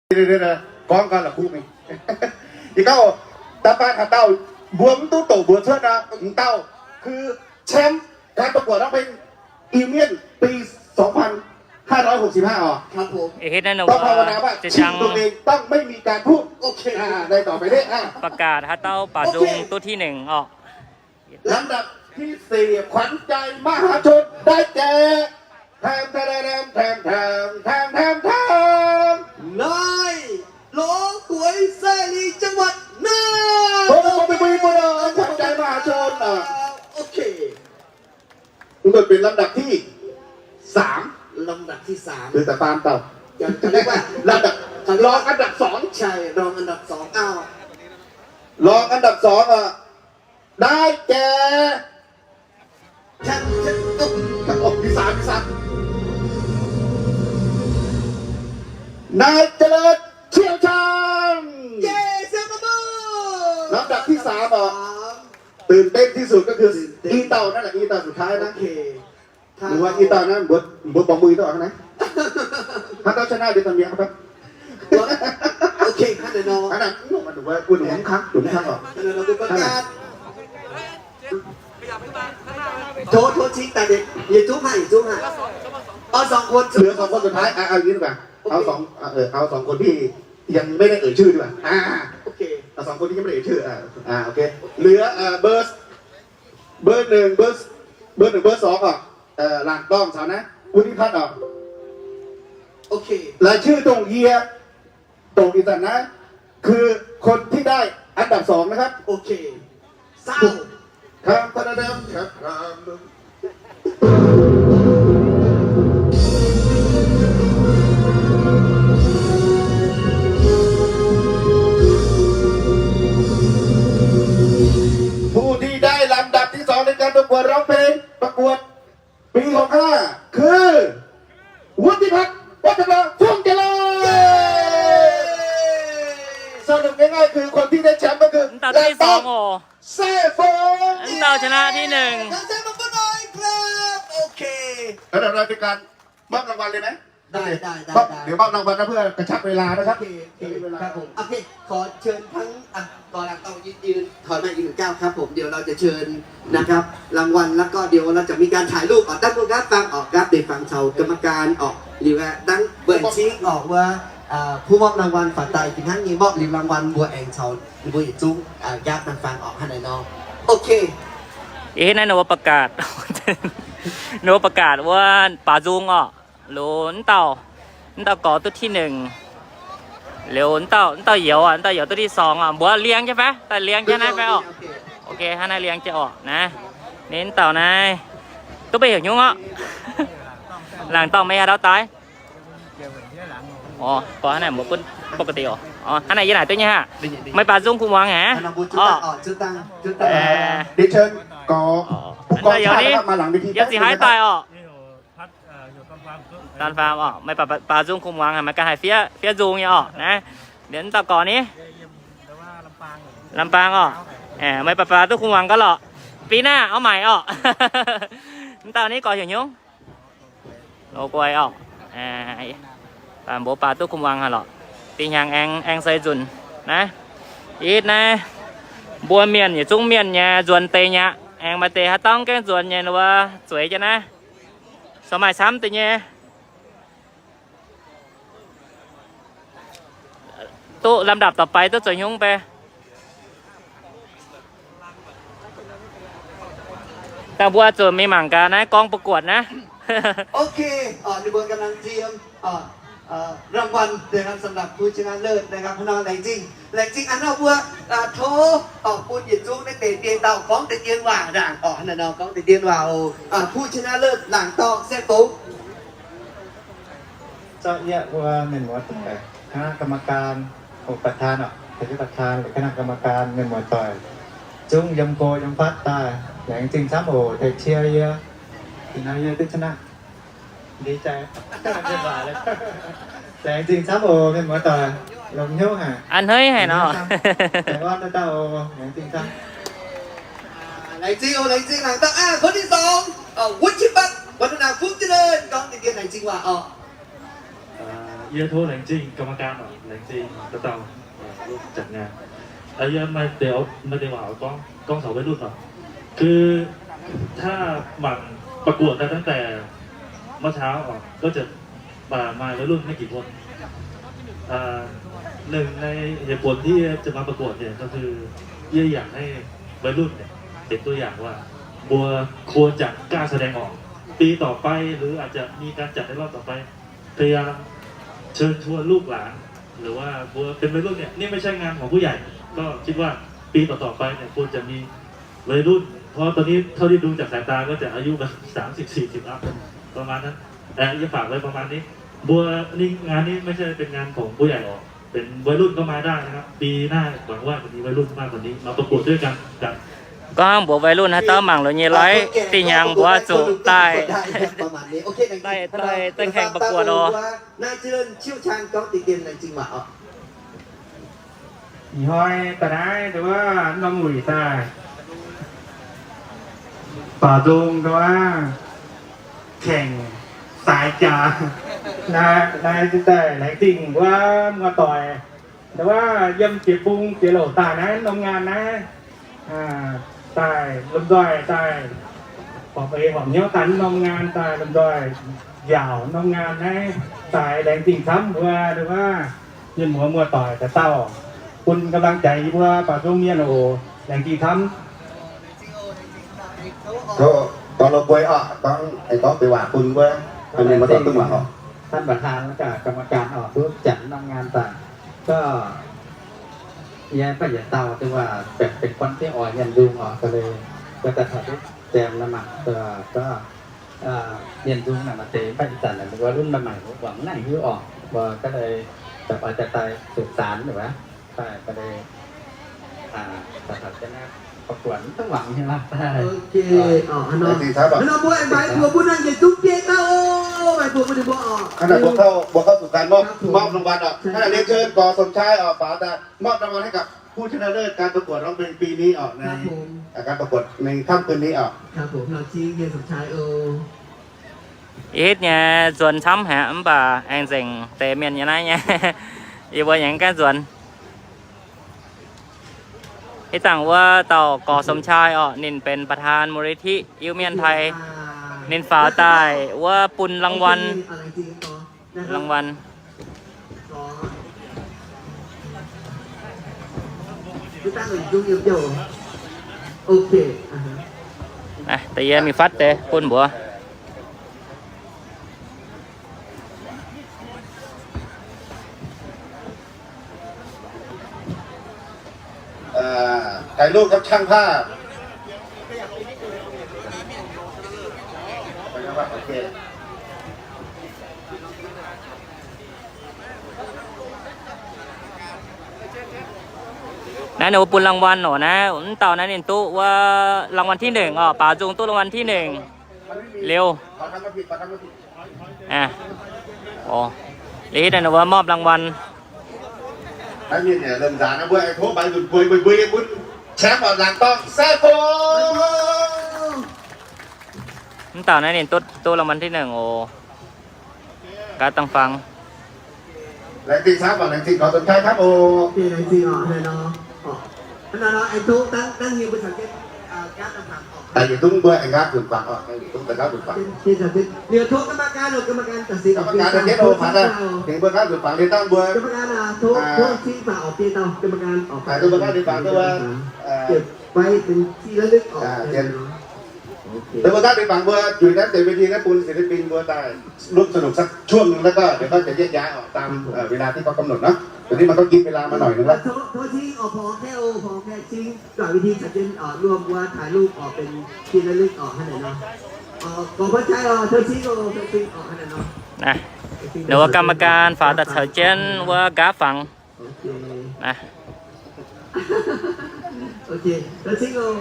gorngv gau la'kuqv mingh. Ih gauh da'faanh haaix dauh mbuo mv duqv doqc mbuox cuotv nor, m'dauh คือ แชมป์การประกวดร้องเพลง Iu Mienh ปี สองพันห้าร้อยหกสิบห้า ออก ครับผม เอเฮ็ดนั่นนะ ต้องภาวนาว่า ว่า ชื่อตัวเองต้องไม่มีการพูด โอเค อ่า ในต่อไปนี้ อ่า ประกาศหาเต้าป่าจุง โอเค ตัวที่หนึ่งออก ลำดับที่สี่ ขวัญใจมหาชน ได้แก่ แทม แทม แทม แทม แทม แทม แทม แทม นายหลงก๋วยไส้หลีจังหวัดน่าน ผม ผม ผม ผม ผม ขวัญใจมหาชน อ่ะ โอเค มันก็เป็นลำดับที่สาม ลำดับที่สาม คือแต่ตามเต่า ยัง เขาเรียกว่า ลำดับ เขาเรียกว่า รองอันดับสอง ใช่ รองอันดับสอง อ้าว รองอันดับสอง อ่ะ ได้แก่ ท่าน ท่าน โอ้ มีสาม มีสาม นายเจริญเชี่ยวชาญ เย้ เสียงปรบมือ ลำดับที่สาม อ่ะ ตื่นเต้นที่สุดก็คือ ตื่นเต้น อีเต่านั่นแหละ อีเต่าสุดท้ายนะ โอเค หรือว่าอีเต่านะ บท บทบอกมืออีเต่านะ ถ้าเต้าชนะเดี๋ยวตอนเมียครับ โอเค ท่านเดี๋ยวรอ อันนั้น หนุ่ม หนุ่มว่า หนุ่มค้าง หนุ่มค้างออก เดี๋ยวเราดูประกาศ โทษ โทษที แต่เดี๋ยวอย่าจุ๊บให้ อย่าจุ๊บให้ เอาสองคน เหลือสองคนสุดท้าย อ่ะ เอาอย่างนี้ดีกว่า โอเค เอาสอง อ่ะ เออ เอาสองคนที่ยังไม่ได้เอ่ยชื่อดีกว่า อ่า โอเค เอาสองคนที่ยังไม่ได้เอ่ยชื่อ อ่า อ่า โอเค เหลือ เอ่อ เบอร์ เบอร์หนึ่ง เบอร์ เบอร์หนึ่ง เบอร์สอง อ่ะ เอ่อ หลังกล้องเขานะ วุฒิพัฒน์ อ่ะ โอเค รายชื่อตรงเยีย ตกอีกสันนะ คือคนที่ได้อันดับสองนะครับ โอเค เศร้า ครับ ตะดะดำ ครับ ครับ ผู้ที่ได้ลำดับที่สองในการประกวดร้องเพลง ประกวด ปี หกห้า คือ วุฒิพัฒน์ วัฒนา ช่วงเจริญ เย้ สรุปง่ายๆ คือคนที่ได้แชมป์ก็คือ อันดับที่สอง โอ้ แซ่เฟิง อันดับชนะที่หนึ่ง ขอเสียงปรบมือหน่อยครับ โอเค แล้วเดี๋ยวเราจะการมอบรางวัลเลยไหม ได้ ได้ ได้ มอบ ได้ เดี๋ยวมอบรางวัลนะ เพื่อกระชับเวลานะครับ โอเค โอเค ครับผม โอเค ขอเชิญทั้ง อ่ะ ก่อนหลังต้องยืน ยืน ถอยมาอีกหนึ่งก้าวครับผม เดี๋ยวเราจะเชิญนะครับ รางวัล แล้วก็เดี๋ยวเราจะมีการถ่ายรูป อ่ะ ด้านบนครับ ฟังออกครับ เดี๋ยวฟังเฉากรรมการออก หรือว่าตั้งเบิร์นชิงออกว่า อ่า ผู้มอบรางวัลฝ่ายใต้ที่นั่งนี่มอบหรือรางวัลบัวแองเฉา หรือบัวหยิบจุ้ง อ่า ครับ นั่งฟังออกให้หน่อยเนาะ โอเค เอ๊ะ นั่นนะว่าประกาศ นึกว่าประกาศว่าป่าจุงอ่ะ Loz mv dauh, mv dauh gorx duqv ที่หนึ่ง. Liuz mv dauh, mv dauh youz, mv dauh youz duqv ที่สอง oc. Mbuox liang jienv fai? Daaih liang jienv naaiv fai oc? Ok, hnangv naaiv liang jienv oc. Naaiv, ninh mv dauh naaiv duqv mbuo heuc hnyungv oc. Laangc dorngh meih haaix dauh daaih? Oc, gorngv hnangv naaiv mbuo gunv ปกติ oc. Hnangv naaiv yie naaic duqv nyei haic. Meih baac nzung kuv muangx haic. Yiem zingh haaix daaih oc? Daan faam oc, meih baac nzung kuv muangx haic, meih ganh haih fiev, fiev nzung nyei oc. Naaiv, liuz mv dauh gorx ni, Lam Baang oc. Meih baac baac duqv kuv muangx gaax lorqc. Bih naaiv auv maaic oc. Mv dauh ni gorx heuc hnyungv. Loz guai oc. Mbuo baac duqv kuv muangx haic lorqc. Bih hnyangx aengx, aengx seix nzunc naaiv. Ih naaiv, mbuo mienh yietc zungv mienh nyei nzuonx deix nyei aqv. Aengx maaih deix haaix dauh gaengh nzuonx nyei wuov zueiz jienv naaiv. Corc maaih camv deix nyei. Duqv ลำดับต่อไป duqv zoux hnyungv bei. Dangh mbuo zuqc mingh mangc gaax naaiv gorngv ประกวด naaiv. Ok, ninh mbuo ganh nangv nziev รางวัลนะครับ สำหรับผู้ชนะเลิศนะครับ พี่น้อง laengz zingh, laengz zingh aqv. Nor mbuo tov bun yietc zungv naaiv deix dien dauh gorngv deix dien waac ndaangc oc. Hnangv naaiv nor gorngv deix dien waac oc. ผู้ชนะเลิศ laangc dorngh Saeng Fongx. Zorqv yie mbuo mienh muoz-doic, คณะกรรมการ oc, ประธาน oc, ประธาน คณะกรรมการ mienh muoz-doic, zungv yiem go yiem fatv daaih, laengz zingh camv oc, tengx cie yie, ih hnoi yie duqv ชนะ. Laengz zingh camv oc, mienh muoz-doic, longx hnyouv haic. A'hneiv haic nor. Laengz zingh camv. คนที่สอง วุฒิพัฒน์ วัฒนา ภูมิเจริญ gorngv deix dien laengz zingh waac oc. Yie tov laengz zingh กรรมการ oc, laengz zingh dauh dauh, ov, janx ngaai. Yie maaih deix, maaih deix waac gorngv, gorngv taux วัยรุ่น oc. คือ ถ้า mangc ประกวด กันตั้งแต่ เมื่อเช้า oc, ก็จะ มา มาวัยรุ่นไม่กี่คน อ่า หนึ่งในเหตุผลที่จะมาประกวดเนี่ยก็คือ เย้ยอยากให้วัยรุ่นเนี่ยเป็นตัวอย่างว่า บัวควรจะกล้าแสดงออก ปีต่อไป หรืออาจจะมีการจัดในรอบต่อไป พยายามเชิญชวนลูกหลาน หรือว่าบัวเป็นวัยรุ่นเนี่ย นี่ไม่ใช่งานของผู้ใหญ่ ก็คิดว่าปีต่อๆไปเนี่ยควรจะมีวัยรุ่น เพราะตอนนี้เท่าที่ดูจากสายตาก็จะอายุแบบ สามสิบ สี่สิบ อัพ ประมาณนั้น แต่จะฝากไว้ประมาณนี้ บัวนี่ งานนี้ไม่ใช่เป็นงานของผู้ใหญ่ออก เป็นวัยรุ่นก็มาได้นะครับ ปีหน้าหวังว่าจะมีวัยรุ่นมากกว่านี้มาประกวดด้วยกันครับ Gorngv mbuox วัยรุ่น haaix dauh mangc loz nyei ไลฟ์ dih hnyangx mbuo zuqc daaih, daaih, daaih แข่งประกวด oc. หน่วยเจริญเชี่ยวชาญ เกาะติดเกมในจังหวะออก Ih hnoi daaih naaiv nduov norm wuic daaih, 保中 nduov แข่งสายจ๋า naaiv, naaiv daaih laengz zingh wuov muoz-doic nduov yiem jiex bung jiex louc daaih naaiv norm ngaan naaiv, daaih lomh nzoih daaih horpc eix horpc hnyouv daaih norm ngaan daaih lomh nzoih nziaauc norm ngaan naaiv daaih laengz zingh camv mbuo nduov mienh muoz muoz-doic daaih dauh bun กำลังใจ yie mbuo 保中 mienh oc. Laengz zingh camv. Gorngv lo buei oc, gorngv, gorngv deix waac bun wuov mienh muoz-doic duqv muangx oc. ท่านประธาน แล้วก็กรรมการ ออก duqv janx norm ngaan daaih ก็ yie baac yietc dauh dongh waac benx, benx guanh diev oix mienh nzung oc, ก็เลย ก็จะถอด duqv แจม nor maah, ก็ mienh nzung naaic maaih deix baac ih zanc naaic วัยรุ่น ใหม่ๆ mbuo buangh naaic hiuv oc, mbuo ก็เลย จะ oix daaih daaih สืบสาน หรือว่า daaih ก็เลย อ่า จะ จะ จะ ประกวด ต้องหวังใช่ไหม โอเค อ๋อ เนาะ แล้ว mbuo aengx baaix buoz mbuo nangh yietc zungv biei dauh oc, baaix buoz mbuo ninh mbuo oc. ขณะพวกเข้า พวกเข้าสู่การมอบ ครับผม มอบรางวัลอ่ะ ใช่ ขณะเรียนเชิญ ก.สมชาย ออก ป๋า จะมอบรางวัลให้กับผู้ชนะเลิศการประกวดร้องเพลงปีนี้ออก ใน ครับผม อ่า การประกวดในค่ำคืนนี้ออก ครับผม เราชี้เฮียสมชาย เออ Ih hitv nyei nzuonx camv haic, mv baac aengx nzengc deix mienh nyei naaiv nyei. Yie mbuo aengx gaengh nzuonx. Ih zanc wuov dauh ก.สมชาย oc, ninh benx ประธานมูลนิธิ Iu Mien Thai, ninh faaux daaih wuov bun รางวัล รางวัล Naaiv, da'yietv mingh fatv deix bun mbuox. Aa, ถ่ายรูปกับช่างภาพ Naaiv ninh mbuo bun รางวัล oc. Naaiv mv dauh naaiv ninh duqv wuov รางวัลที่หนึ่ง oc, baaux nzung duqv รางวัลที่หนึ่ง liuz. Aa, oc, liuz hitv ninh mbuo มอบรางวัล Mv dauh naaiv ninh duqv, duqv รางวัลที่หนึ่ง oc. Gaav dangh fangx. Laengz zingh camv oc, laengz zingh ขอสมชาย camv oc. Daaih yietc zungv mbuo aengx nqaapv nzunc fangx oc, yietc zungv daaih nqaapv nzunc fangx. กรรมการ tengx mbuo nqaapv nzunc fangx liuz dangh mbuo, tengx mbuo nqaapv nzunc fangx duqv wuov, ไว้เป็นที่ระลึกออก Dongh mbuo nqaapv nzunc fangx mbuo juix naaiv deix เวที naaiv bun ศิลปิน mbuo daaih ร่วมสนุกสักช่วงหนึ่ง แล้วก็เดี๋ยวก็จะแยกย้ายออกตาม เอ่อ เวลาที่เขากำหนดเนาะ ตอนนี้มันก็กินเวลามาหน่อยนึงแล้ว โทษ โทษที ออก พอแค่ โอ พอแค่ ชิง ก่อน เวที สักเจน เอ่อ ร่วมว่าถ่ายรูปออกเป็นที่ระลึกออกให้หน่อยเนาะ ออก ขอพระชัยออก โทษที โอ โทษที ออกให้หน่อยเนาะ Naaiv wuov กรรมการ faaux daaih caux jienv wuov nqaapv fangx. Naaiv.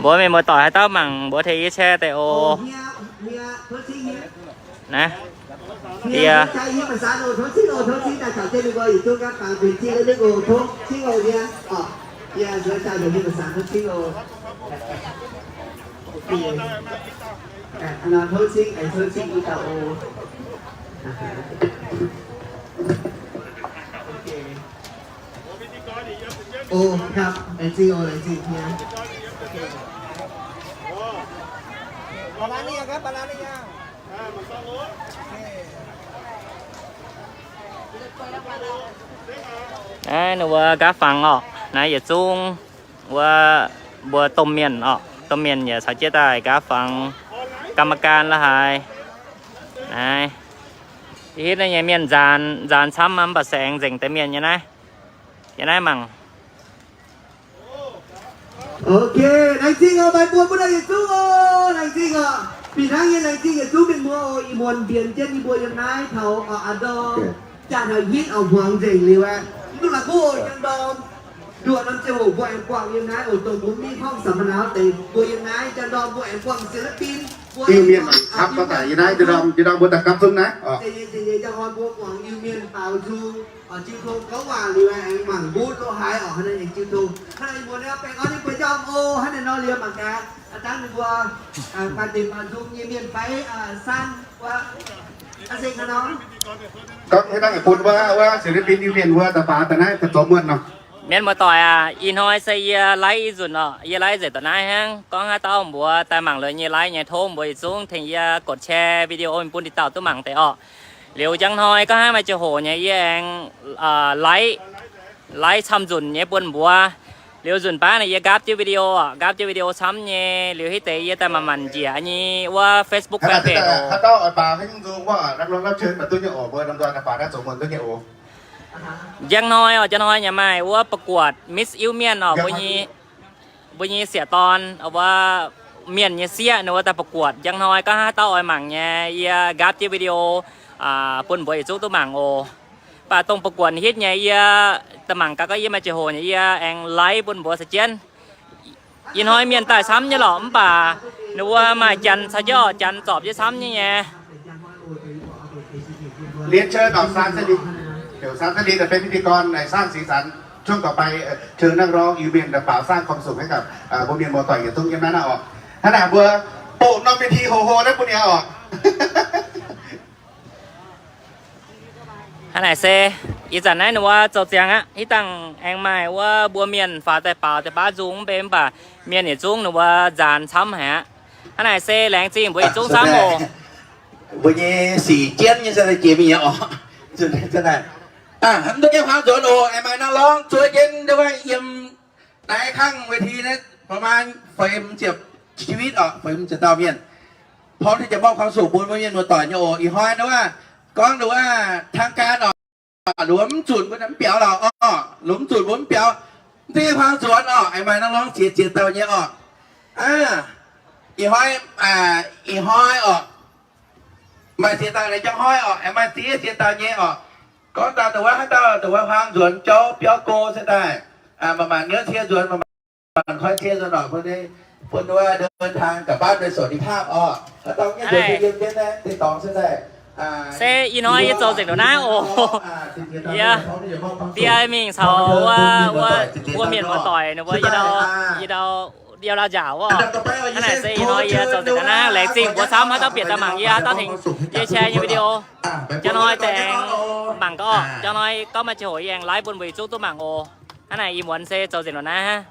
Mbuox mienh muoz-doic haaix dauh mangc mbuox tengx yie share deix oc. Naaiv. Yie. โอ้ ครับ แรงจริง โอ้ แรงจริง เนี่ย Naaiv ninh mbuo nqaapv fangx orqc, naaiv yietc zungv wuov mbuo domh mienh orqc, domh mienh yaac caux jienv daaih nqaapv fangx กรรมการ la'haaix. Naaiv hitv naaiv nyei mienh nzaanx, nzaanx camv mv baac se aengx nzengc deix mienh nyei naaiv. Yie naaiv mangc. Ok, laengz zingh oc, maaih mbuo mbuo naaiv yietc zungv oc, laengz zingh oc. Fih hnangv nyei laengz zingh yietc zungv mienh mbuo oc, ih muonz mbienx jienv yie mbuo yiem naaiv taux a'ndorm, jaa taux hitv oc, hmuangx nzengc liuz aqv. Mv duqv la'kuqv oc, njang ndorm nduoh norm ziangh hoc mbuo aengx buangh yiem naaiv oc, dongh mbuo mingh ห้องสัมมนา deix mbuo yiem naaiv, njang ndorm mbuo aengx buangh ศิลปิน mbuo Iu-Mienh camv gorngv daaih yiem naaiv, njang ndorm, njang ndorm mbuo daaih gapv zunv naaiv oc. Zinh nyei, zinh nyei, njang ndorm mbuo buangh Iu-Mienh baaux nzung oc, jiu tong gouv waac liuz aengx mangc mbuo lo haaix oc, hnangv naaiv aengx jiu tong. Hnangv naaiv mbuo naaiv baengh orn ninh mbuo njormh oc, hnangv naaiv nor liemh mangc gaax, dangv ninh mbuo baah deix baaux nzung nyei mienh fai san wuov, aa, se hnangv nor. Gorngv hnangv naaiv bun wuov, wuov ศิลปิน Iu-Mienh wuov daaih faaux daaih naaiv daaih zoux muonh nor. Mienh muoz-doic aac, ih hnoi se yie ไลฟ์ ih nzunc oc, yie ไลฟ์ nzengc daaih naaiv hnangv. Gorngv haaix dauh mbuox daaih mangc liuz nyei ไลฟ์ nyei tov mbuox yietc zungv tengx yie กดแชร์ video mingh bun deix dauh duqv mangc deix orqc. Liuz njang hnoi gorngv haaix maaih ziangh hoc nyei yie aengx ไลฟ์ ไลฟ์ camv nzunc nyei bun mbuox. Liuz nzunc baav naaic yie nqaapv jienv video oc, nqaapv jienv video camv nyei. Liuz hitv deix yie daaih manc-manc njiec nyei wuov Facebook fanpage oc. Haaix dauh oix baaux haaix nyungc nzung wuov, นักร้องรับเชิญ maiv duqv nyei oc, mbuo norm nzoih daaih faaux naaiv zoux muonh duqv nyei oc. Njang hnoi oc, njang hnoi yaac maaih wuov ประกวด Miss Iu Mienh oc, mbuo nyei sieqv dorn wuov, mienh nyei sieqv ninh wuov daaih ประกวด. Njang hnoi gorngv haaix dauh oix mangc nyei, yie nqaapv jienv video bun mbuox yietc zungv duqv mangc oc. Mv baac dongh ประกวด hitv nyei yie daaih mangc gaax, gorngv yie maaih ziangh hoc nyei yie aengx ไลฟ์ bun mbuox sa jienv. Ih hnoi mienh daaih camv nyei lorqc, mv baac ninh wuov maaih janx caux jienv, janx zorpc jienv camv nyei nyei. Hnangv naaic se นักร้อง Iu-Mienh daaih faaux สร้างความสุขให้กับ mbuo mienh muoz-doic yietc zungv yiem naaiv oc. Hnangv naaic mbuo bun norm เวที hoh hoh naaiv bun ninh oc. Hnangv naaic se ih zanc naaiv ninh wuov zoux ziangx aqv, hitv dangh aengx maaih wuov mbuo mienh faaux daaih baaux deix baav nzung mv bei, mv baac mienh yietc zungv ninh wuov nzaanx camv haic aqv. Hnangv naaic se laengz zingh mbuo yietc zungv camv oc. Mbuo nyei sic jienv nyei se jiex mingh nyei oc. Mv duqv nyei hmuangx nzuonx oc, aengx maaih นักร้อง zuov jienv wuov yiem naaiv kangv เวที naaiv ประมาณ feix ziepc ชีวิต oc, feix ziepc dauh mienh. พร้อมที่จะมอบความสุข bun mbuo mienh muoz-doic nyei oc. Ih hnoi wuov gorngv wuov ทางการ oc, lunx zunc mbuo mv biaux lorqc oc, lunx zunc mbuo mv biaux. Mv duqv nyei hmuangx nzuonx oc, aengx maaih นักร้อง ziex ziex dauh nyei oc. Ih hnoi, ih hnoi oc, maaih ziex dauh nyei, njang hnoi oc, aengx maaih ziex ziex dauh nyei oc. Gorngv daaih dongh wuov haaix dauh dongh wuov hmuangx nzuonx jauv biauv go se daaih, manc-manc nyei cie nzuonx, manc-manc koi cie nzuonx oc, bun wuov เดินทางกลับบ้านโดยสวัสดิภาพ oc. Haaix dauh mienh nzuonx se yiem jienv naaiv deix dorngx se daaih. Se ih hnoi yie zoux nzengc ndongc naaiv oc. Yie die mingh caux wuov, wuov mbuo mienh muoz-doic ninh mbuo yie ndau, yie ndau, yie ndau nziaauc wuov. Hnangv naaic se ih hnoi yie zoux nzengc ndongc naaiv, laengz zingh mbuo camv haaix dauh bieqc daaih mangc yie, haaix dauh tengx yie share nyei video. Njang hnoi deix aengx mangc gaax oc. Njang hnoi gorngv maaih ziangh hoc yie aengx ไลฟ์ bun mbuo yietc zungv duqv mangc oc. Hnangv naaic ih muonz se zoux nzengc ndongc naaiv hnangv.